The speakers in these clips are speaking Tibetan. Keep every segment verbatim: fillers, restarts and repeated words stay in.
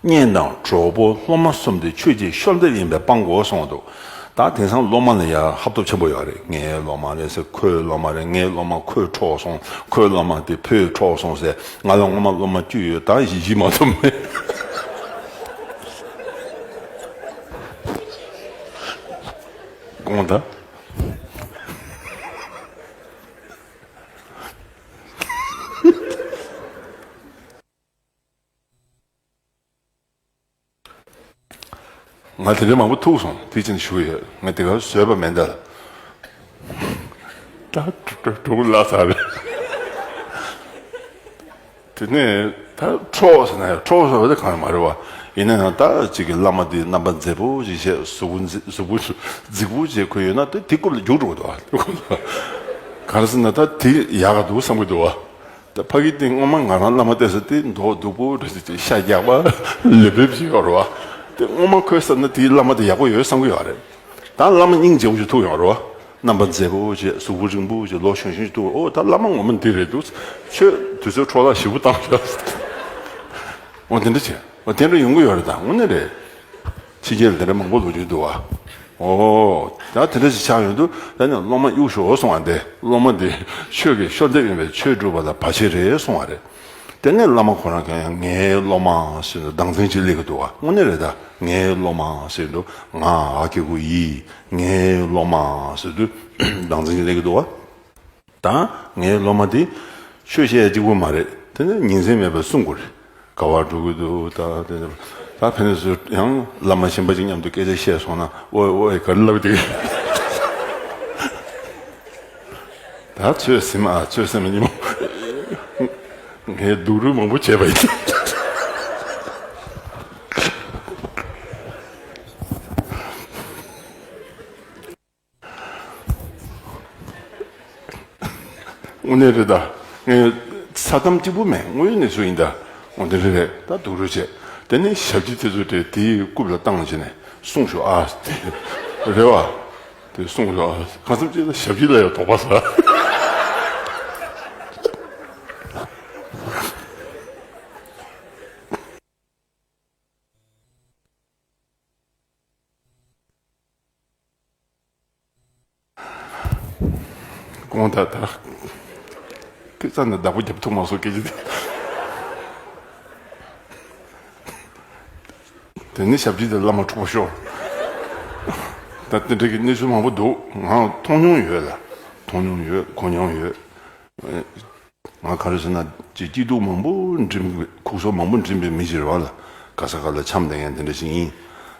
གཉེན་དང་གྲོགས་པོ་སློབ་མ་གསུམ་དེ་ཆོས་ཀྱི་བཤོལ་འདེབས་ཡིན་པས་སྤང་དགོས་གསུངས་འདུག་ད་དེང་སང་སློབ་མ་ལ་ཡང་ཧབ་ཐོབ་ཆེན་པོ་ཡོད་རེད། ངའི་སློབ་མ་རེད་ཟེར། ཁོའི་སློབ་མ་རེད། ངའི་སློབ་མ་ཁོས་འཕྲོག་སོང་། ཁོའི་སློབ་མ་དེ་ཕོས་འཕྲོག་སོང་ཟེར། ང་ལ་སྔོན་མ་སློབ་མ་བཅུ་ཡོད། ད་བཞི་བཞི་མ་ཐོབ་མེད། དགོངས་དག་ང་དེ་འདྲ་མང་པོ་ཐུག་སོང་། དེ་ཕྱིན་ཞུ་ཡོད། ང་དེ་ག་བཟོས་པ་མེད་ད། ད་དྲུག་ལ་ས་རེད། དེ་ནས་ད་འཕྲོག་ཟེར་ན་ཡང་འཕྲོག་ཟེར་བ་དེ་གང་ཡང་མ་རེད་བ། ཡིན་ན་ཡང་ད་ཅིག་གི་བླ་མ་དེ་རྣམ་པ་མཛེས་པོ་ཞིག་བྱས། གཟུགས་པོ་མཛེས། གཟུགས་པོ་རྫིག་པོ་བྱས་ཁོ་ཡོད་ན་ད་དེ་རྐུབ་ལ་རྒྱུག་འགྲོ་གི་འདུག་བ། ག་རེ་ཟེར་ན་ད་དེ་ཡག་ག་འདུག་བསམ་གི་འདུག་བ། ད་ཕ་གི་སྟེང་སྔོན་མ་ང་རང་བླ་མ་བལྟས་ས་དེ་མདོག་སྡུག་པོ་རེད་ཟེར། ཤ་རྒྱགས་པ་ལེབ་ལེབ་ཅིག་ཡོད་རེད་བ། དེ་སྔོན་མ་ཁོའི་བསམ་ན་དེའི་བླ་མ་དེ་ཡག་པོ་ཡོད་བསམ་གི་ཡོད་རེད། ད་བླ་མ་སྙིང་རྗེ་པོ་ཞིག་ཐུག་ཡོང་རེད་བ། རྣམ་པ་མཛེས་པོ་བྱས། གཟུགས་པོ་རིང་པོ་བྱས། ལོ་གཞོན་གཞོན་ཞིག་ཐུག་ཨོ་ད་བླ་མ་ངོ་མ་འདི་རེད་འདུག་ཁྱོད་དུས་ཚོད་འཕྲོ་བརླག་ཞེ་པོ་བཏང་ཤག་ཨོ་དེ་འདྲ་བྱས། ཨོ་དེ་འདྲ་ཡོང་གི་ཡོད་རེད། ད་དངོས་གནས་རེད། ཕྱི་རྒྱལ་ལ་དེ་འདྲ་མང་པོ་ལོ་རྒྱུས་འདུག་བ། ཨོ། ད་དེ་འདྲ་ཞིག་ཆགས་ཡོང་དུས་ད་ནི་སློབ་མ་གཡུག་ཞོག་གསུང་བ་འདི། སློབ་མ་འདི་ཆོས་ཀྱི་བཤོལ་འདེབས་ཡིན་པས་ཆོས་སྒྲུབ་པ་ལ་བར་ཆད་རེད་གསུང་བ་རེད། དེ་ནས་བླ་མ་ཁོ་རང་གིས་ཡང་ངའི་སློབ་མ་ཟེར་དུས་སྡང་ཚན་ཅིག་སླེབས་ཀྱི་འདུག་བ། དངོས་གནས་རེད། ད་ངའི་སློབ་མ་ཟེར་དུས་ང་ཨ་ཁུ་གུ་ཡི་ངའི་སློབ་མ་ཟེར་དུས་སྡང་ཚན་ཅིག་སླེབས་ཀྱི་འདུག་བ། ད་ངའི་སློབ་མ་དེ་ཆོས་བཤད་ཡ་གཅིག་པུ་མ་རེད། དེ་ནི་ཉིན་མཚན་མེད་པར་གསུང་དགོས་རེད། ག་བར་འགྲོ་གི་འདུག་ད་དེ་ད་ཕན་ཚུན་ཡང་བླ་མ་གཞན་པ་ཅིག་མཉམ་དུ་སྐད་ཆ་བཤད་སོང་ན་ཨོའི་ཨོའི་ག་རེ་ལབ་དེ། ད་ཚོད་ཟིན་མ་ཚོད་ཟིན་མ་ཉིན་མོ་ངས་སྡུག་རུས་མང་པོ་བྱས་པ་ཡིན། དངོས་གནས་རེད་ད། ངས་ས་གཏམ་གཅིག་པུ་མེད། དངོས་ཡོད་གནས་ཚུལ་ཡིན་ད། འོ་དེ་རེད་རེད། ད་སྡུག་རུས་བྱས། དེ་ནས་ཞབས་ཕྱི་དེ་ཚོ་དེ་དེའི་རྐུབ་ལ་བཏང་བྱས་ནས་སྲུང་ཤོག་ཨ་དེ་རེད་བ། དེ་སྲུང་ཤོག་ཨ། གང་འཚམ་ཅིག་ལ་ཞབས་ཕྱི་ལ་ཡང་དོགས་པ་ཟ། དགོངས་དག་ད། ཁྱེད་རྩ་ནས་བདག་པོ་རྒྱབ་ཐུབ་མ་སོང་སྐད་ཆ་དེ། དེ་ནི་ཞབས་ཕྱི་དེ་བླ་མ་འཁྲུག་པ་ཤོར། ད་དེ་འདྲ་གི་གནས་ཚུལ་མང་པོ་འདུག་ང་མཐོང་མྱོང་ཡོད་ལ། མཐོང་མྱོང་ཡོད། གོ་མྱོང་ཡོད། ང་ག་རེ་ཟེར་ན་ཅིག་སྐྱིད་སྡུག་མང་པོ་འགྲིམ་གི་ཁུག་སོ་མང་པོ་འགྲིམ་པའི་མི་ཞིག་རེད་བ་ལ། ག་ས་ག་ལ་འཆམ་བསྡད་མཁན་དེ་འདྲ་ཞིག་ཡིན།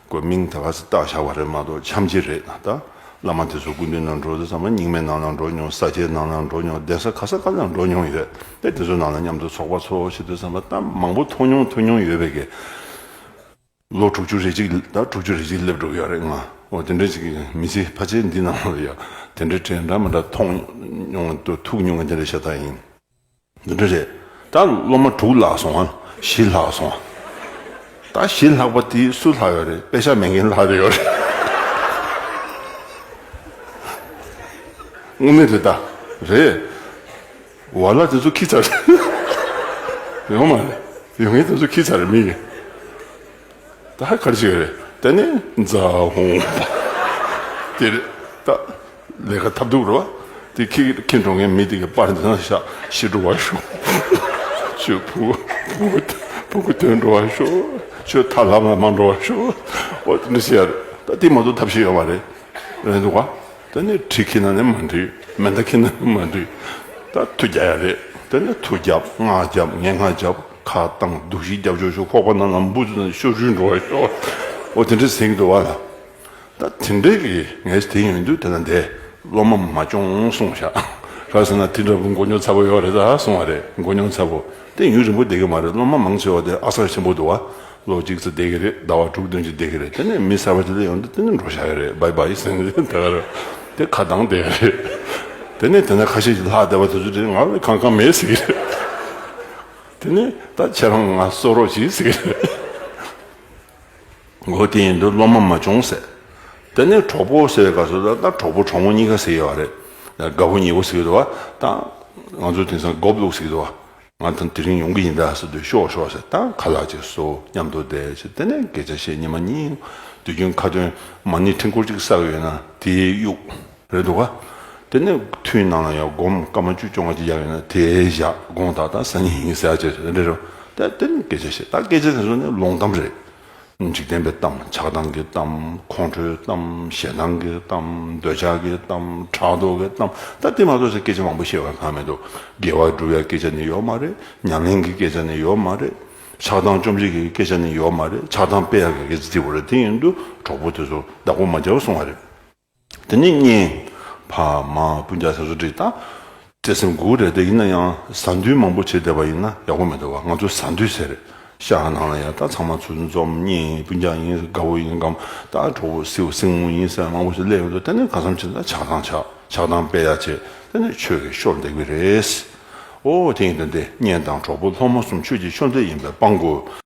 ཁོས་མིང་ད་ག་ས་བཏགས་བཞག་པ་རེད་མ་གཏོགས་འཆམ་ཅིག་རེད་ན་ད། བླ་མ་དེ་ཚོ་སྐུ་མདུན་ནང་འགྲོ་དུས་ཙམ་པ་རྙིང་མའི་ནང་ལ་འགྲོ་མྱོང་། ས་སྐྱའི་ནང་ལ་འགྲོ་མྱོང་། གདན་ས་ག་ས་ག་ལ་འགྲོ་མྱོང་ཡོད། དེ་དེ་ཚོའི་ནང་ལ་མཉམ་དུ་ཚོགས་པ་ཚོགས་བྱེད་དུས་ཙམ་པ་ད་མང་པོ་མཐོང་མྱོང་ཐོས་མྱོང་ཡོད་པའི་གི། ལོ་དྲུག་ཅུ་རེ་གཅིག་ད་དྲུག་ཅུ་རེ་གཅིག་སླེབས་འགྲོ་གི་ཡོད་རེད་ང་། འོ་དེ་འདྲ་ཅིག་མི་ཚེ་ཕལ་ཆེར་འདི་ནང་ལ་ཡ་དེ་འདྲ་དྲན་འདྲ་མི་འདྲ་མཐོང་མྱོང་དུ་ཐུག་མྱོང་གི་དེ་འདྲ་ཤ་སྟག་ཡིན། འདི་འདྲ་རེད། ད་སློབ་མ་དྲུག་ལྷག་སོང་ཨ། བཞི་ལྷག་སོང་ཨ། ད་བཞི་ལྷག་པ་དེ་སུ་ལྷག་ཡོད་རེད། པེ་ཤག་མེད་མཁན་ལྷག་རེ་ཡོད་རེད། དངོས་གནས་རེད་ད། རེད། ཝ་ལ་དེ་ཚོ་ཁྱི་ཚ་རེད། ཡོང་མ་རེད། ཡོང་མཁན་དེ་ཚོ་ཁྱི་ཚ་རེད་མི་གི། ད་ཧ་ག་རེ་བྱེད་ཀྱི་རེད། དེ་ནས་ཛ་ཧོང་པ། དེ་རེད་ད། ལས་ཀ་ཐབས་སྡུག་རེད་བ། དེ་ཁྱི་ཁྱི་འགྲོ་མཁན་མི་དེ་གི་པར་འདི་ན་བཞག་ཤི་འགྲོ་བ་ཤོག་ཁྱོད་བུ་བུ་བུ་གུ་དོན་འགྲོ་བ་ཤོག་ཁྱོད་ཐ་ལམ་ལ་མ་འགྲོ་བ་ཤོག་འོ་དེ་འདྲ་བྱེད་ཡ་རེད། ད་དེ་མ་གཏོགས་ཐབས་ཤེས་ཡོད་མ་རེད། རེད་འདུག་བ། ད་ནི་གྲི་ཁྱེར་ན་ནི་མ་འགྲིག་མེ་མདའ་ཁྱེར་ན་ནི་མ་འགྲིག་ད་མཐུ་རྒྱག་ཡ་རེད། ད་ནི་མཐུ་རྒྱབ། སྔགས་རྒྱབ། ངན་སྔགས་རྒྱབ། ཁ་བཏང་། སྡུག་ཤི་རྒྱབ་ཆོག་ཆོག་ཁོག་པ་ནང་ལ་འབུ་ཚུ་ནང་ཤོར་ཤུར་འགྲོ་བ་ཤོག་འོ་དེ་འདྲ་ཟེར་གྱི་འདུག་བ་ལ། ད་དེ་འདྲའི་གི་ངས་དེ་ཡོང་དུས་དེ་ལ་འདས། སློབ་མ་མ་སྐྱོང་གསུངས་ཤག་ག་རེ་ཟེར་ན་དེ་འདྲ་བུ་མགོ་རྙོག་ཚ་པོ་ཡོད་རེད་ད་གསུངས་པ་རེད། མགོ་རྙོག་ཚ་པོ་དེ་ཡུན་རིང་པོ་བསྡད་ཀྱི་མ་རེད། སློབ་མ་མང་ཆེ་བ་དེ་ཨ་གསར་ཆེན་པོ་འདུག་བ། ལོ་གཅིག་ཙམ་བསྡད་ཀྱི་རེད། ཟླ་བ་དྲུག་བདུན་ཅིག་བསྡད་ཀྱི་རེད། དེ་ནས་མི་གསར་པ་དེ་ལ་ཡོང་དུས་དེ་ནས་འགྲོ་བཞག་ཡོད་རེད། བའི་བའི་ཟེར་ནས་དེ་ག་རེད། དེ་ཁ་གདངས་བསྡད་ཡོད་རེད། དེ་ནས་དེ་ན་ཁ་ཤས་ཀྱིས་ལྷག་བསྡད་པ་དེ་ཚོ་དེ་ང་ལ་གང་གང་མེད་ཟེར་གྱི་རེད། དེ་ནས་ད་ཁྱེད་རང་ང་གསོ་རོགས་གྱིས་ཟེར་གྱི་རེད། འོ་དེ་ཡིན་དུས་སློབ་མ་མ་སྐྱོང་ཟེར། དེ་ནས་གྲོགས་པོ་ཟེར་བའི་སྐབས་སུ་ད་ད་གྲོགས་པོ་གྲོགས་མོ་གཉིས་ཀ་ཟེར་ཡོད་རེད། དགའ་པོ་ཉེ་པོ་ཟེར་གྱི་འདུག་བ། ད་ང་ཚོ་དེང་སང་མགོ་བླུགས་ཟེར་གྱི་འདུག་བ། ང་དང་དེ་རིང་ཡོང་གི་ཡིན་ད་ཟེར་དུས་ཤོག་ཤོག་ཟེར། ད་ཁ་ལག་ཅིག་བཟོ། མཉམ་དུ་བསྡད་བྱས། དེ་ནས་སྐད་ཆ་བཤད། ཉི་མ་གཉིས། དུས་རྒྱུན་ཁ་ཏོན་མ་ཎི་ཕྲེང་སྐོར་གཅིག་བསགས་ཡོད་ན་དེ་གཡུག་རེད་འདུག་ག་དེ་ནས་ཐུན་ནང་ལ་ཡང་སྒོམ་སྐར་མ་བཅུ་བཅོ་ལྔ་ཅིག་བཞག་ཡོད་ན་དེ་བཞག་དགོངས་དག་ད་སང་ཉིན་ཡིན་ཟེར་བྱས་རེད་རོ། ད་དེ་ནས་སྐད་ཆ་བཤད། ད་སྐད་ཆ་དེ་ཚོ་ནི་ལོང་གཏམ་རེད། འཇིག་རྟེན་པའི་གཏམ། ཆགས་སྡང་གི་གཏམ། ཁོང་ཁྲོའི་གཏམ། ཞེ་སྡང་གི་གཏམ། འདོད་ཆགས་ཀྱི་གཏམ། ཕྲག་དོག་གི་གཏམ། ད་དེ་མ་གཏོགས་སྐད་ཆ་མང་པོ་བཤད་པ་གང་མི་འདུག་དགེ་བ་སྒྲུབ་ཡ་སྐད་ཆ་ནི་ཡོད་མ་རེད། ཉམས་ལེན་གྱི་སྐད་ཆ་ནི་ཡོད་མ་རེད། ཆགས་སྡང་བཅོམ་བྱེད་ཀྱི་སྐད་ཆ་ནི་ཡོད་མ་རེད། ཆགས་སྡང་སྤེལ་ཡ་གི་སྐད་ཆ་དེ་བོ་རེད། དེ་ཡིན་དུས་གྲོགས་པོ་དེ་ཚོ་བདག་པོ་མ་བྱའོ་གསུང་བ་རེད། དེ་ནས་གཉེན། ཕ་མ་སྤུན་ཀྱག་དེ་ཚོ་འགྲིག་ད། བརྩེ་སེམས་དགུ་རེད། དེ་ཡིན་ན་ཡང་ཟ་འདུལ་མང་པོ་བྱེད་བསྡད་པ་ཡིན་ན་ཡག་པོ་མི་འདུག་བ། ང་ཚོ་ཟ་འདུལ་ཟེར་རེད། ཤག་ནང་ལ་ཡ་ད་ཚང་མ་ཚུར་འཛོམས། གཉེན་སྤུན་ཀྱག་ཡིན། དགའ་བོ་ཡིན། གམ་ད་གྲོགས་པོ་སེའུ་སྲིང་མོ་ཡིན་ཟེར་མང་པོ་ཞིག་སླེབས་ཡོང་དུས་དེ་ནས་གང་འཚམ་ཅིག་ད་ཆགས་སྡང་ཆགས། ཆགས་སྡང་སྤེལ་ཡ་བྱེད། དེ་ནས་ཆོས་ཀྱི་ཤོར་འདེགས་པ་རེད། ཨོ་དེ་ཡིན་དུས་འདི་གཉེན་དང་གྲོགས་པོ་སློབ་མ་གསུམ་ཆོས་ཀྱི་ཤོར་འདེགས་ཡིན་པས་སྤང་དགོས།